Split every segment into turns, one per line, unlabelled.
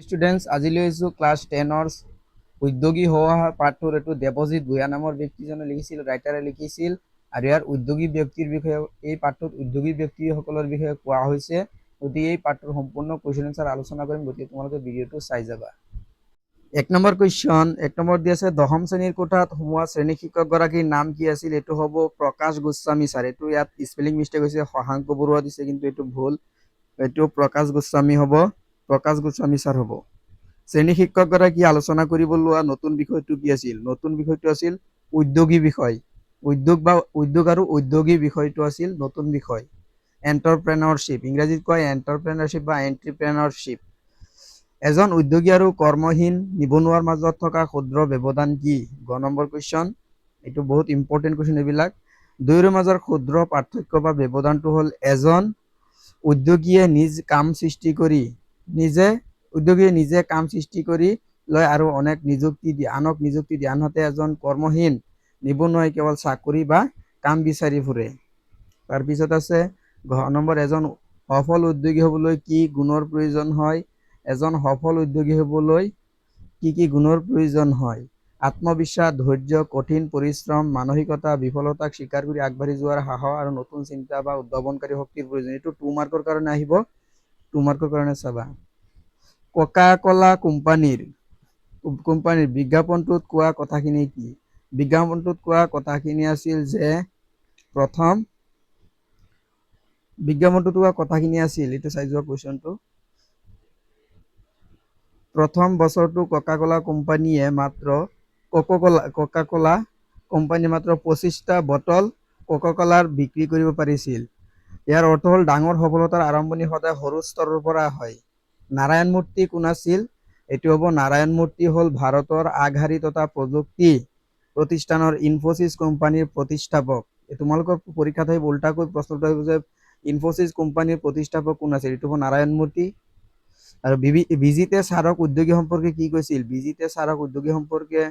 Students, আজি লৈ আহিছোঁ ক্লাছ 10ৰ উদ্যোগী হোৱা পাঠটোৰ। এইটো দেৱজিৎ ভূঞা নামৰ ব্যক্তিজনে লিখিছিল, ৰাইটাৰে লিখিছিল। আৰু ইয়াৰ উদ্যোগী ব্যক্তিৰ বিষয়ে, এই পাঠটোত উদ্যোগী ব্যক্তিসকলৰ বিষয়ে কোৱা হৈছে। গতিকে এই পাঠটোৰ সম্পূৰ্ণ কুৱেশ্যন এনচাৰ আলোচনা কৰিম। গতিকে তোমালোকে ভিডিঅ'টো চাই যাবা। এক নম্বৰ কুৱেশ্যন, এক নম্বৰ দি আছে, দশম শ্ৰেণীৰ কোঠাত সোমোৱা শ্ৰেণী শিক্ষকগৰাকীৰ নাম কি আছিল? এইটো হ'ব প্ৰকাশ গোস্বামী ছাৰ। এইটো ইয়াত স্পেলিং মিষ্টেক হৈছে, শশাংক বৰুৱা দিছে, কিন্তু এইটো ভুল। এইটো প্ৰকাশ গোস্বামী হ'ব, প্ৰকাশ গোস্বামী ছাৰ হ'ব। শ্ৰেণী শিক্ষকগৰাকী আলোচনা কৰিব লোৱা নতুন বিষয়টো কি আছিল? নতুন বিষয়টো আছিল উদ্যোগী বিষয়। উদ্যোগ বা উদ্যোগ আৰু উদ্যোগী বিষয়টো আছিল নতুন বিষয়। এণ্টাৰপ্ৰেনৰশ্বিপ, ইংৰাজীত কয় এণ্টাৰপ্ৰেনৰশ্বিপ বা এণ্ট্ৰিপ্ৰেনৰশ্বিপ। এজন উদ্যোগী আৰু কৰ্মহীন নিবনুৱাৰ মাজত থকা ক্ষুদ্ৰ ব্যৱধান কি? গ নম্বৰ কুৱেশ্যন, এইটো বহুত ইম্পৰ্টেণ্ট কুৱেশ্যন এইবিলাক। দুয়োৰে মাজৰ ক্ষুদ্ৰ পাৰ্থক্য বা ব্যৱধানটো হ'ল এজন উদ্যোগীয়ে নিজ কাম সৃষ্টি কৰি নিজে উদ্যোগীয়ে নিজে কাম সৃষ্টি কৰি লয় আৰু অনেক নিযুক্তি দিয়ে, আনক নিযুক্তি দিয়ে। আনহাতে এজন কৰ্মহীন নিবনুৱাই কেৱল চাকৰি বা কাম বিচাৰি ফুৰে। তাৰপিছত আছে ঘ নম্বৰ, এজন সফল উদ্যোগী হ'বলৈ কি গুণৰ প্ৰয়োজন হয়? এজন সফল উদ্যোগী হ'বলৈ কি কি গুণৰ প্ৰয়োজন হয়? আত্মবিশ্বাস, ধৈৰ্য, কঠিন পৰিশ্ৰম, মানসিকতা, বিফলতাক স্বীকাৰ কৰি আগবাঢ়ি যোৱাৰ সাহস আৰু নতুন চিন্তা বা উদ্ভাৱনকাৰী শক্তিৰ প্ৰয়োজন। এইটো 2 মাৰ্কৰ কাৰণে আহিব, 2 মাৰ্কৰ কাৰণে চাবা। কোকা কলা কোম্পানীৰ বিজ্ঞাপনটোত কোৱা কথাখিনি কি? বিজ্ঞাপনটোত কোৱা কথাখিনি আছিল যে প্ৰথম বিজ্ঞাপনটোত কোৱা কথাখিনি আছিল, এইটো চাই যোৱা কুৱেশ্যনটো। প্ৰথম বছৰটো কোকা কলা কোম্পানীয়ে মাত্ৰ কোকা কলা কোম্পানীয়ে মাত্ৰ 25টা বটল কোকা কলাৰ বিক্ৰী কৰিব পাৰিছিল। ইয়াৰ অৰ্থ হ'ল ডাঙৰ সফলতাৰ আৰম্ভণি সদায় সৰু স্তৰৰ পৰা হয়। নাৰায়ণ মূৰ্তি কোন আছিল? এইটো হ'ব নাৰায়ণ মূৰ্তি হ'ল ভাৰতৰ আগশাৰী তথা প্ৰযুক্তি প্ৰতিষ্ঠানৰ ইনফোচিছ কোম্পানীৰ প্ৰতিষ্ঠাপক। এই তোমালোকৰ পৰীক্ষাত আহিব, উল্টাকৈ প্ৰশ্নটো আহিব যে ইনফোচিছ কোম্পানীৰ প্ৰতিষ্ঠাপক কোন আছিল? এইটো হ'ব নাৰায়ণ মূৰ্তি। আৰু বিজিতে ছাৰক উদ্যোগী সম্পৰ্কে কি কৈছিল? বিজিতে ছাৰক উদ্যোগী সম্পৰ্কে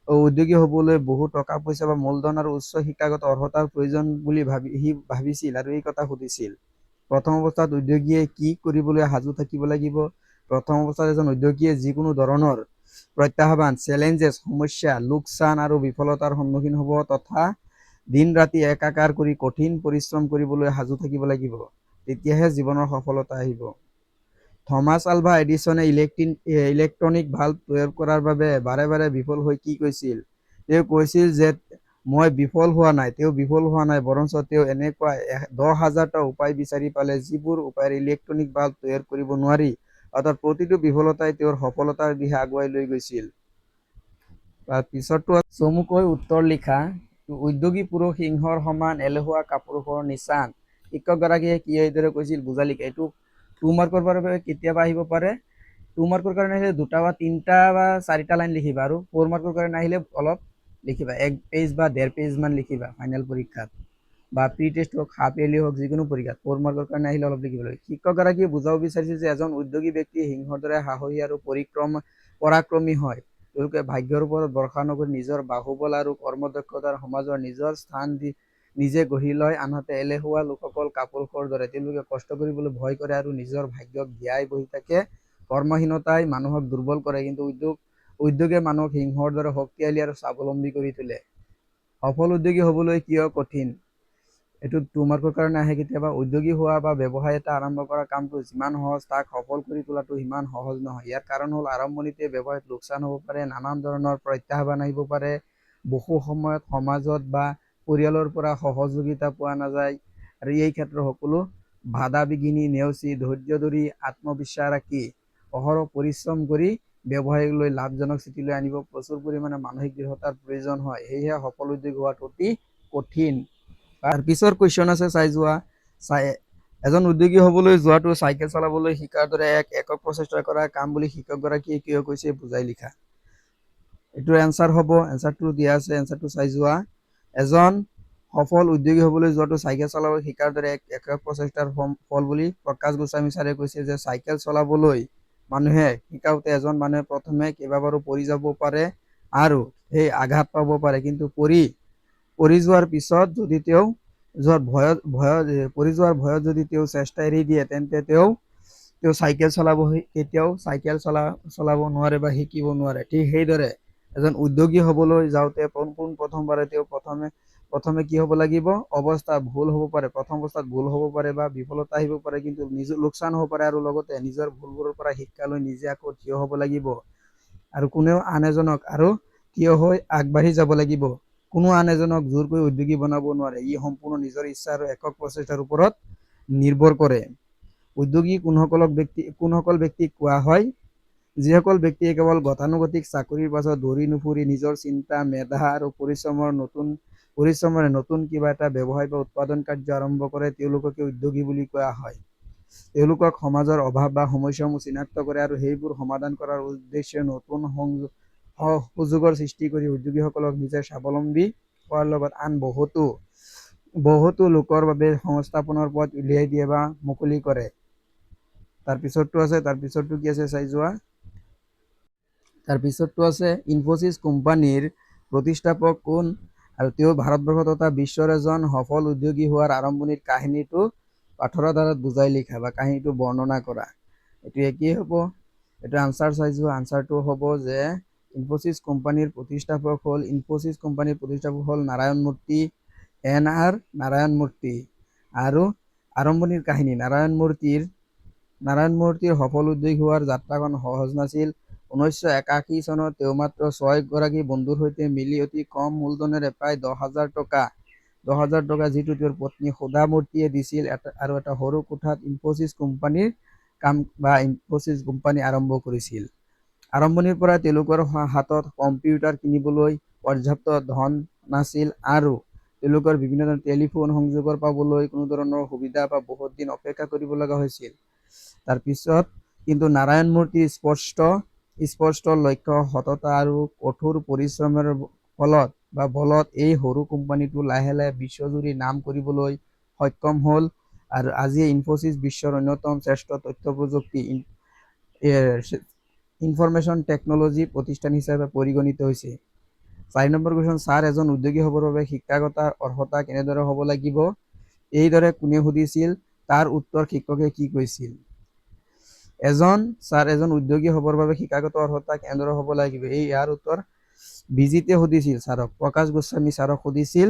উদ্যোগী হ'বলৈ বহু টকা পইচা বা মূলধন আৰু উচ্চ শিক্ষাগত অৰ্হতাৰ প্ৰয়োজন বুলি ভাবি সি ভাবিছিল আৰু এই কথা সুধিছিল। প্ৰথম অৱস্থাত উদ্যোগীয়ে কি কৰিবলৈ সাজু থাকিব লাগিব? প্ৰথম অৱস্থাত এজন উদ্যোগীয়ে যিকোনো ধৰণৰ প্ৰত্যাহ্বান, চেলেঞ্জেছ, সমস্যা, লোকচান আৰু বিফলতাৰ সন্মুখীন হ'ব তথা দিন ৰাতি একাকাৰ কৰি কঠিন পৰিশ্ৰম কৰিবলৈ সাজু থাকিব লাগিব। তেতিয়াহে জীৱনৰ সফলতা আহিব। থমাছ আলভা এডিছনে ইলেক্ট্ৰনিক বাল্ব তৈয়াৰ কৰাৰ বাবে বাৰে বাৰে বিফল হৈ কি কৈছিল? তেওঁ কৈছিল যে মই বিফল হোৱা নাই। তেওঁ বিফল হোৱা নাই, বৰঞ্চ তেওঁ এনেকুৱা 10,000টা উপায় বিচাৰি পালে যিবোৰ উপায়েৰে ইলেক্ট্ৰনিক বাল্ব তৈয়াৰ কৰিব নোৱাৰি। অৰ্থাৎ প্ৰতিটো বিফলতাই তেওঁৰ সফলতাৰ দিশে আগুৱাই লৈ গৈছিল। তাৰ পিছৰটো, চমুকৈ উত্তৰ লিখা। উদ্যোগী পুৰুষ সিংহৰ সমান, এলেহুৱা কাপুৰুষৰ নিচান। শিক্ষকগৰাকীয়ে কি এইদৰে কৈছিল, বুজাই লিখা। এইটো 2 মাৰ্কৰ বাবে কেতিয়াবা আহিব পাৰে। 2 মাৰ্কৰ কাৰণে আহিলে দুটা বা তিনিটা বা চাৰিটা লাইন লিখিবা আৰু 4 মাৰ্কৰ কাৰণে আহিলে অলপ লিখিবা, এক পেজ বা ডেৰ পেজ মান লিখিবা। ফাইনেল পৰীক্ষাত বা প্ৰি টেষ্ট হওক, হাফ ইয়াৰলি হওক, যিকোনো পৰীক্ষাত 4 মাৰ্কৰ কাৰণে আহিলে অলপ লিখিব লাগিব। শিক্ষকগৰাকীয়ে বুজাব বিচাৰিছে যে এজন উদ্যোগী ব্যক্তি সিংহৰ দৰে সাহসী আৰু পৰাক্ৰমী হয়। তেওঁলোকে ভাগ্যৰ ওপৰত ভৰসা নকৰি নিজৰ বাহুবল আৰু কৰ্মদক্ষতাৰ সমাজৰ নিজৰ স্থান দি নিজে গঢ়ি লয়। আনহাতে এলেহুৱা লোকসকল কাপুৰুষৰ দৰে। তেওঁলোকে কষ্ট কৰিবলৈ ভয় কৰে আৰু নিজৰ ভাগ্যক ধিয়াই বহি থাকে। কৰ্মহীনতাই মানুহক দুৰ্বল কৰে, কিন্তু উদ্যোগে মানুহক সিংহৰ দৰে শক্তিশালী আৰু স্বাৱলম্বী কৰি তোলে। সফল উদ্যোগী হ'বলৈ কিয় কঠিন? এইটো 2 মাৰ্কৰ কাৰণে আহে কেতিয়াবা। উদ্যোগী হোৱা বা ব্যৱসায় এটা আৰম্ভ কৰা কামটো যিমান সহজ, তাক সফল কৰি তোলাটো সিমান সহজ নহয়। ইয়াৰ কাৰণ হ'ল আৰম্ভণিতে ব্যৱসায়ত লোকচান হ'ব পাৰে, নানান ধৰণৰ প্ৰত্যাহ্বান আহিব পাৰে, বহু সময়ত সমাজত বা পৰিয়ালৰ পৰা সহযোগিতা পোৱা নাযায়। আৰু এই ক্ষেত্ৰত সকলো বাধা বিঘিনি নেওচি ধৈৰ্য ধৰি আত্মবিশ্বাস ৰাখি অহৰহ পৰিশ্ৰম কৰি ব্যৱসায়ক লৈ লাভজনক স্থিতিলৈ আনিব প্ৰচুৰ পৰিমাণে মানসিক দৃঢ়তাৰ প্ৰয়োজন হয়। সেয়েহে সফল উদ্যোগী হোৱাটো অতি কঠিন। তাৰ পিছৰ কুৱেশ্যন আছে, চাই যোৱা। এজন উদ্যোগী হ'বলৈ যোৱাটো চাইকেল চলাবলৈ শিকাৰ দৰে এক একক প্ৰচেষ্টা কৰা কাম বুলি শিক্ষকগৰাকীয়ে কিয় কৈছে, বুজাই লিখা। এইটোৰ এনচাৰ হ'ব, এনচাৰটো দিয়া আছে, এনচাৰটো চাই যোৱা। এজন সফল উদ্যোগী হ'বলৈ যোৱাটো চাইকেল চলাবলৈ শিকাৰ দৰে এক একক প্ৰচেষ্টাৰ ফল বুলি প্ৰকাশ গোস্বামী ছাৰে কৈছে যে চাইকেল চলাবলৈ মানুহে শিকাওঁতে এজন মানুহে প্ৰথমে কেইবাবাৰো পৰি যাব পাৰে আৰু সেই আঘাত পাব পাৰে। কিন্তু পৰি পৰি যোৱাৰ পিছত যদি তেওঁ যোৱাৰ ভয়ত ভয়ত পৰি যোৱাৰ ভয়ত যদি তেওঁ চেষ্টা এৰি দিয়ে, তেন্তে তেওঁ তেওঁ চাইকেল চলাব, কেতিয়াও চাইকেল চলাব নোৱাৰে বা শিকিব নোৱাৰে। ঠিক সেইদৰে এজন উদ্যোগী হ'বলৈ যাওঁতে পোন প্ৰথমবাৰে তেওঁ প্ৰথমে প্ৰথমে কি হ'ব লাগিব? অৱস্থা ভুল হ'ব পাৰে, প্ৰথম অৱস্থাত ভুল হ'ব পাৰে বা বিফলতা আহিব পাৰে, কিন্তু নিজৰ লোকচান হ'ব পাৰে আৰু লগতে নিজৰ ভুলবোৰৰ পৰা শিক্ষা লৈ নিজে আকৌ থিয় হ'ব লাগিব আৰু কোনেও আন এজনক আৰু থিয় হৈ আগবাঢ়ি যাব লাগিব। কোনো আন এজনক জোৰকৈ উদ্যোগী বনাব নোৱাৰে। ই সম্পূৰ্ণ নিজৰ ইচ্ছা আৰু একক প্ৰচেষ্টাৰ ওপৰত নিৰ্ভৰ কৰে। উদ্যোগী কোনসকল ব্যক্তিক কোৱা হয়? যিসকল ব্যক্তিয়ে কেৱল গতানুগতিক চাকৰিৰ পাছত দৌৰি নুফুৰি নিজৰ চিন্তা, মেধা আৰু পৰিশ্ৰমেৰে নতুন কিবা এটা ব্যৱসায় বা উৎপাদন কাৰ্য আৰম্ভ কৰে, তেওঁলোককে উদ্যোগী বুলি কোৱা হয়। তেওঁলোকক সমাজৰ অভাৱ বা সমস্যাসমূহ চিনাক্ত কৰে আৰু সেইবোৰ সমাধান কৰাৰ উদ্দেশ্যে নতুন সুযোগৰ সৃষ্টি কৰি উদ্যোগীসকলক নিজে স্বাৱলম্বী হোৱাৰ লগত আন বহুতো বহুতো লোকৰ বাবে সংস্থাপনৰ পথ উলিয়াই দিয়ে বা মুকলি কৰে। তাৰপিছতটো আছে, তাৰপিছতটো কি আছে চাই যোৱা। তাৰপিছতটো আছে, ইনফ'চিছ কোম্পানীৰ প্ৰতিষ্ঠাপক কোন আৰু তেওঁ ভাৰতবৰ্ষ তথা বিশ্বৰ এজন সফল উদ্যোগী হোৱাৰ আৰম্ভণিৰ কাহিনীটো পাঠৰ আধাৰত বুজাই লিখা বা কাহিনীটো বৰ্ণনা কৰা। এইটো একেই হ'ব। এইটো আনচাৰ চাই যোৱা। আনচাৰটো হ'ব যে ইনফ'চিছ কোম্পানীৰ প্ৰতিষ্ঠাপক হ'ল নাৰায়ণ মূৰ্তি, এন আৰ নাৰায়ণ মূৰ্তি। আৰু আৰম্ভণিৰ কাহিনী, নাৰায়ণ মূৰ্তিৰ সফল উদ্যোগী হোৱাৰ যাত্ৰাখন সহজ নাছিল। 1981 চনত তেওঁ মাত্ৰ ছয়গৰাকী বন্ধুৰ সৈতে মিলি অতি কম মূলধনেৰে প্ৰায় 10,000 টকা, 10,000 টকা যিটো তেওঁৰ পত্নী সুধা মূৰ্তিয়ে দিছিল, এটা আৰু এটা সৰু কোঠাত ইনফ'চিছ কোম্পানীৰ কাম বা ইনফ'চিছ কোম্পানী আৰম্ভ কৰিছিল। আৰম্ভণিৰ পৰা তেওঁলোকৰ হাতত কম্পিউটাৰ কিনিবলৈ পৰ্যাপ্ত ধন নাছিল আৰু তেওঁলোকৰ বিভিন্ন ধৰণৰ টেলিফোন সংযোগৰ পাবলৈ কোনো ধৰণৰ সুবিধা বা বহুত দিন অপেক্ষা কৰিব লগা হৈছিল। তাৰপিছত কিন্তু নাৰায়ণ মূৰ্তিৰ স্পষ্ট স্পষ্ট লক্ষ্য, সততা আৰু কঠোৰ পৰিশ্ৰমৰ ফলত বা বলত এই সৰু কোম্পানীটো লাহে লাহে বিশ্বজুৰি নাম কৰিবলৈ সক্ষম হ'ল আৰু আজি ইনফ'চিছ বিশ্বৰ অন্যতম শ্ৰেষ্ঠ তথ্য প্ৰযুক্তি, ইনফৰমেশ্যন টেকনলজি প্ৰতিষ্ঠান হিচাপে পৰিগণিত হৈছে। 4 নম্বৰ কুৱেশ্যন, ছাৰ, এজন উদ্যোগী হ'বৰ বাবে শিক্ষাগত অৰ্হতা কেনেদৰে হ'ব লাগিব? এইদৰে কোনে সুধিছিল? তাৰ উত্তৰ শিক্ষকে কি কৈছিল? ছাৰ, এজন উদ্যোগী হ'বৰ বাবে শিক্ষাগত অৰ্হতা কেনেদৰে হ'ব লাগিব? ইয়াৰ উত্তৰ বিজিতে সুধিছিল ছাৰক, প্ৰকাশ গোস্বামী ছাৰক সুধিছিল।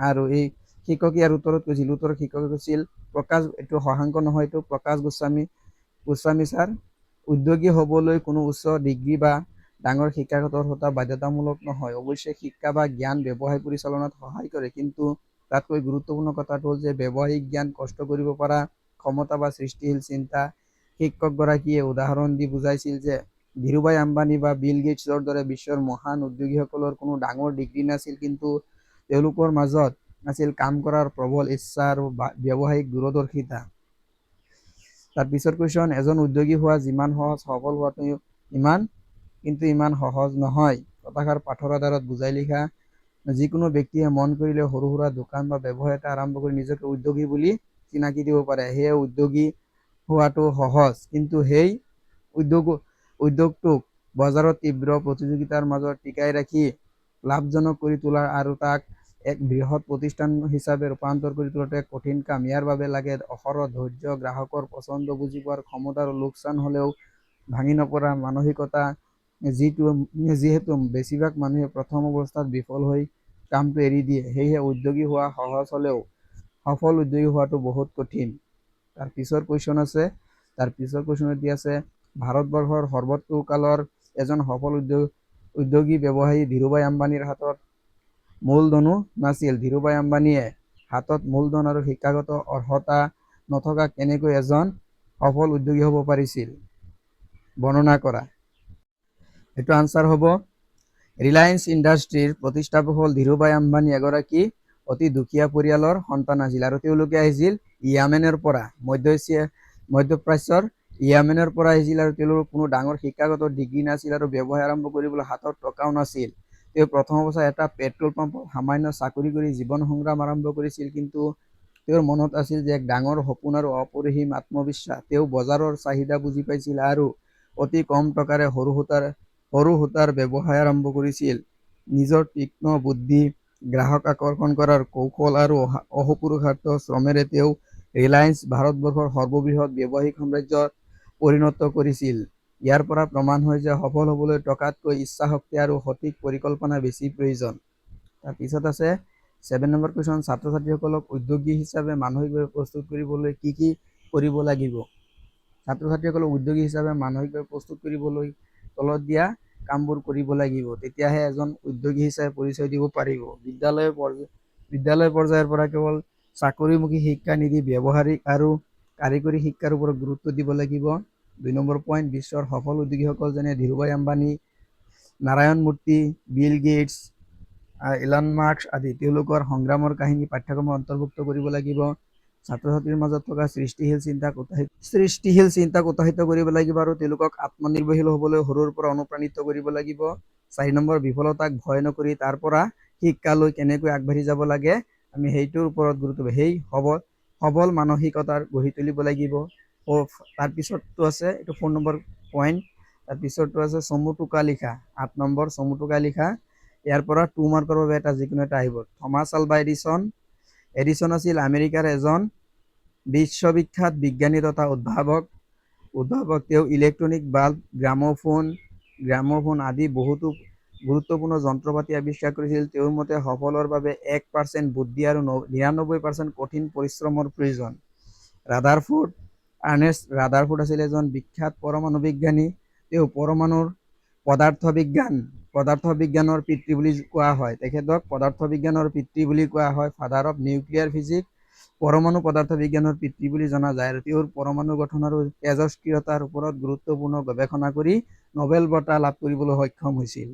আৰু এই শিক্ষকে ইয়াৰ উত্তৰত কৈছিল, উত্তৰত শিক্ষকে কৈছিল, প্ৰকাশ, এইটো শশাংক নহয়, এইটো প্ৰকাশ গোস্বামী, গোস্বামী ছাৰ, উদ্যোগী হ'বলৈ কোনো উচ্চ ডিগ্ৰী বা ডাঙৰ শিক্ষাগত অৰ্হতা বাধ্যতামূলক নহয়। অৱশ্যে শিক্ষা বা জ্ঞান ব্যৱসায় পৰিচালনাত সহায় কৰে, কিন্তু তাতকৈ গুৰুত্বপূৰ্ণ কথাটো হ'ল যে ব্যৱসায়িক জ্ঞান, কষ্ট কৰিব পৰা ক্ষমতা বা সৃষ্টিশীল চিন্তা। শিক্ষকগৰাকীয়ে উদাহৰণ দি বুজাইছিল যে ধীৰুভাই আম্বানী বা বিল গেটছৰ দৰে বিশ্বৰ মহান উদ্যোগীসকলৰ কোনো ডাঙৰ ডিগ্ৰী নাছিল, কিন্তু তেওঁলোকৰ মাজত আছিল কাম কৰাৰ প্ৰবল ইচ্ছা আৰু ব্যৱসায়িক দূৰদৰ্শিতা। তাৰ পিছৰ কুৱেশ্যন, এজন উদ্যোগী হোৱা যিমান সহজ, সফল হোৱাটো কিন্তু ইমান সহজ নহয়। কথাষাৰ পাঠৰ আধাৰত বুজাই লিখা। যিকোনো ব্যক্তিয়ে মন কৰিলে সৰু সুৰা দোকান বা ব্যৱসায় এটা আৰম্ভ কৰি নিজকে উদ্যোগী বুলি চিনাকি দিব পাৰে। সেয়ে উদ্যোগী হোৱাটো সহজ, কিন্তু সেই উদ্যোগটোক বজাৰত তীব্ৰ প্ৰতিযোগিতাৰ মাজত টিকাই ৰাখি লাভজনক কৰি তোলা আৰু তাক এক বৃহৎ প্ৰতিষ্ঠান হিচাপে ৰূপান্তৰ কৰি তোলাটো এক কঠিন কাম। ইয়াৰ বাবে লাগে অহৰহ ধৈৰ্য, গ্ৰাহকৰ পছন্দ বুজি পোৱাৰ ক্ষমতা আৰু লোকচান হ'লেও ভাঙি নপৰা মানসিকতা। যিহেতু বেছিভাগ মানুহে প্ৰথম অৱস্থাত বিফল হৈ কামটো এৰি দিয়ে, সেয়েহে উদ্যোগী হোৱা সহজ হ'লেও সফল উদ্যোগী হোৱাটো বহুত কঠিন। তাৰ পিছৰ কুৱেশ্যন আছে, তাৰ পিছৰ কুৱেশ্যনত দি আছে, ভাৰতবৰ্ষৰ সৰ্বতোকালৰ এজন সফল উদ্যোগী ব্যৱসায়ী ধীৰুভাই আম্বানীৰ হাতত মূলধনো নাছিল। ধীৰুভাই আম্বানীয়ে হাতত মূলধন আৰু শিক্ষাগত অৰ্হতা নথকা কেনেকৈ এজন সফল উদ্যোগী হ'ব পাৰিছিল? বৰ্ণনা কৰা। এইটো আনচাৰ হ'ব, ৰিলায়েন্স ইণ্ডাষ্ট্ৰীৰ প্ৰতিষ্ঠাপক হ'ল ধীৰুভাই আম্বানী এগৰাকী অতি দুখীয়া পৰিয়ালৰ সন্তান আছিল আৰু তেওঁলোকে আহিছিল য়ামেনৰ পৰা, মধ্য এছিয়া, মধ্যপ্ৰাচ্যৰ য়ামেনৰ পৰা আহিছিল আৰু তেওঁলোকৰ কোনো ডাঙৰ শিক্ষাগত ডিগ্ৰী নাছিল আৰু ব্যৱসায় আৰম্ভ কৰিবলৈ হাতত টকাও নাছিল। তেওঁ প্ৰথম অৱস্থাত এটা পেট্ৰল পাম্পত সামান্য চাকৰি কৰি জীৱন সংগ্ৰাম আৰম্ভ কৰিছিল, কিন্তু তেওঁৰ মনত আছিল যে এক ডাঙৰ সপোন আৰু অপৰিসীম আত্মবিশ্বাস। তেওঁ বজাৰৰ চাহিদা বুজি পাইছিল আৰু অতি কম টকাৰে সৰু সূতাৰ ব্যৱসায় আৰম্ভ কৰিছিল। নিজৰ তীক্ষ্ণ বুদ্ধি, গ্ৰাহক আকৰ্ষণ কৰাৰ কৌশল আৰু অহোপুৰুষাৰ্থ শ্ৰমেৰে তেওঁ ৰিলায়েন্স ভাৰতবৰ্ষৰ সৰ্ববৃহৎ ব্যৱসায়িক সাম্ৰাজ্যত পৰিণত কৰিছিল। ইয়াৰ পৰা প্ৰমাণ হয় যে সফল হ'বলৈ টকাতকৈ ইচ্ছাশক্তি আৰু সঠিক পৰিকল্পনা বেছি প্ৰয়োজন। তাৰপিছত আছে 7 নম্বৰ কুৱেশ্যন, ছাত্ৰ ছাত্ৰীসকলক উদ্যোগী হিচাপে মানসিকভাৱে প্ৰস্তুত কৰিবলৈ কি কি কৰিব লাগিব? ছাত্ৰ ছাত্ৰীসকলক উদ্যোগী হিচাপে মানসিকভাৱে প্ৰস্তুত কৰিবলৈ তলত দিয়া কামবোৰ কৰিব লাগিব, তেতিয়াহে এজন উদ্যোগী হিচাপে পৰিচয় দিব পাৰিব। বিদ্যালয় পৰ্যায়ৰ পৰা কেৱল চাকৰিমুখী শিক্ষা নিদি ব্যৱহাৰিক আৰু কাৰিকৰী শিক্ষাৰ ওপৰত গুৰুত্ব দিব লাগিব। 2 নম্বৰ পইণ্ট, বিশ্বৰ সফল উদ্যোগীসকল যেনে ধীৰুভাই আম্বানী, নাৰায়ণ মূৰ্তি, বিল গেটছ, ইলন মাস্ক আদি তেওঁলোকৰ সংগ্ৰামৰ কাহিনী পাঠ্যক্ৰমত অন্তৰ্ভুক্ত কৰিব লাগিব। ছাত্ৰ ছাত্ৰীৰ মাজত থকা সৃষ্টিশীল চিন্তাক উৎসাহিত কৰিব লাগিব আৰু তেওঁলোকক আত্মনিৰ্ভৰশীল হ'বলৈ সৰুৰ পৰা অনুপ্ৰাণিত কৰিব লাগিব। 4 নম্বৰ, বিফলতাক ভয় নকৰি তাৰ পৰা শিক্ষা লৈ কেনেকৈ আগবাঢ়ি যাব লাগে আমি সেইটোৰ ওপৰত গুৰুত্ব, সেই সবল মানসিকতাৰ গঢ়ি তুলিব লাগিব। তাৰপিছতটো আছে এইটো 4 নম্বৰ পইণ্ট। তাৰপিছতটো আছে চমু টোকা লিখা। 8 নম্বৰ, চমু টোকা লিখা। ইয়াৰ পৰা 2 মাৰ্কৰ বাবে এটা যিকোনো এটা আহিব। Thomas Alva এডিচন। এডিচন আছিল আমেৰিকাৰ এজন বিশ্ববিখ্যাত বিজ্ঞানী তথা উদ্ভাৱক। তেওঁ ইলেক্ট্ৰনিক বাল্ব, গ্ৰামোফোন আদি বহুতো গুৰুত্বপূৰ্ণ যন্ত্ৰপাতি আৱিষ্কাৰ কৰিছিল। তেওঁৰ মতে সফলৰ বাবে 1% বুদ্ধি আৰু 99% কঠিন পৰিশ্ৰমৰ প্ৰয়োজন। ৰাডাৰফোৰ্ড, আৰ্নেষ্ট ৰাডাৰফোৰ্ড আছিল এজন বিখ্যাত পৰমাণু বিজ্ঞানী। তেওঁ পৰমাণুৰ পদাৰ্থ বিজ্ঞানৰ পিতৃ বুলি কোৱা হয়। তেখেতক পদাৰ্থ বিজ্ঞানৰ পিতৃ বুলি কোৱা হয়, ফাদাৰ অফ নিউক্লিয়াৰ ফিজিক্স, পৰমাণু পদাৰ্থ বিজ্ঞানৰ পিতৃ বুলি জনা যায়। আৰু তেওঁৰ পৰমাণু গঠন আৰু তেজস্ক্ৰিয়তাৰ ওপৰত গুৰুত্বপূৰ্ণ গৱেষণা কৰি নোবেল বঁটা লাভ কৰিবলৈ সক্ষম হৈছিল।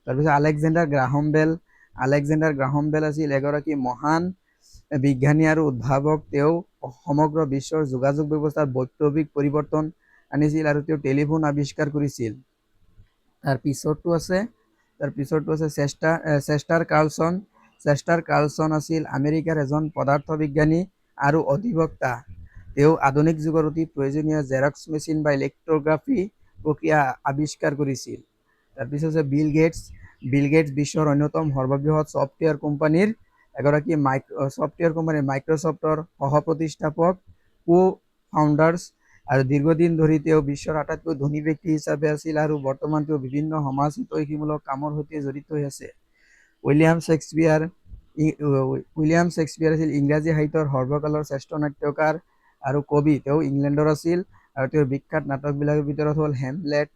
তাৰপিছত আলেকজেণ্ডাৰ গ্ৰাহম বেল। আলেকজেণ্ডাৰ গ্ৰাহম বেল আছিল এগৰাকী মহান বিজ্ঞানী আৰু উদ্ভাৱক। তেওঁ সমগ্ৰ বিশ্বৰ যোগাযোগ ব্যৱস্থাৰ বৈপ্লৱিক পৰিৱৰ্তন আনিছিল আৰু তেওঁ টেলিফোন আৱিষ্কাৰ কৰিছিল। তাৰ পিছৰটো আছে চেষ্টাৰ কাৰ্লছন। চেষ্টাৰ কাৰ্লছন আছিল আমেৰিকাৰ এজন পদাৰ্থ বিজ্ঞানী আৰু অধিবক্তা। তেওঁ আধুনিক যুগৰ অতি প্ৰয়োজনীয় জেৰক্স মেচিন বা ইলেক্ট্ৰগ্ৰাফী প্ৰক্ৰিয়া আৱিষ্কাৰ কৰিছিল। তাৰপিছত আছে বিল গেটছ। বিল গেটছ বিশ্বৰ অন্যতম সৰ্ববৃহৎ ছফ্টৱেৰ কোম্পানীৰ এগৰাকী ছফ্টৱেৰ কোম্পানী মাইক্ৰ'ছফ্টৰ সহ-প্ৰতিষ্ঠাপক, কো ফাউণ্ডাৰ্ছ আৰু দীৰ্ঘদিন ধৰি তেওঁ বিশ্বৰ আটাইতকৈ ধনী ব্যক্তি হিচাপে আছিল আৰু বৰ্তমান তেওঁ বিভিন্ন সমাজ হিতৈষীমূলক কামৰ সৈতে জড়িত হৈ আছে। William Shakespeare. উইলিয়াম শ্বেক্সপিয়াৰ আছিল ইংৰাজী সাহিত্যৰ সৰ্বকালৰ শ্ৰেষ্ঠ নাট্যকাৰ আৰু কবি। তেওঁ ইংলেণ্ডৰ আছিল আৰু তেওঁৰ বিখ্যাত নাটকবিলাকৰ ভিতৰত হ'ল হেমলেট,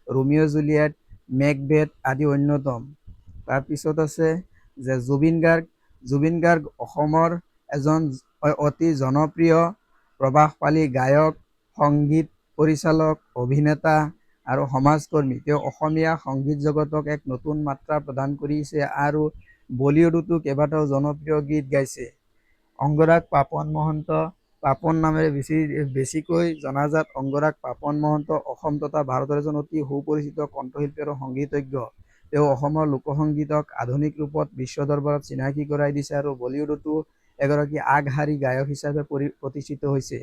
ৰোমিঅ' জুলিয়েট, মেকবেথ আদি অন্যতম। তাৰপিছত আছে যে জুবিন গাৰ্গ। জুবিন গাৰ্গ অসমৰ এজন অতি জনপ্ৰিয় প্ৰভাৱশালী গায়ক, সংগীত পৰিচালক, অভিনেতা আৰু সমাজকৰ্মী। তেওঁ অসমীয়া সংগীত জগতক এক নতুন মাত্ৰা প্ৰদান কৰিছে আৰু বলিউডতো কেইবাটাও জনপ্ৰিয় গীত গাইছে। অংগৰাগ পাপন মহন্ত। পাপন নামেৰে বেছিকৈ জনাজাত অংগৰাগ পাপন মহন্ত অসম তথা ভাৰতৰ এজন অতি সুপৰিচিত কণ্ঠশিল্পী আৰু সংগীতজ্ঞ। তেওঁ অসমৰ লোকসংগীতক আধুনিক ৰূপত বিশ্ব দৰবাৰত চিনাকি কৰাই দিছে আৰু বলিউডতো এগৰাকী আগশাৰী গায়ক হিচাপে প্ৰতিষ্ঠিত হৈছে।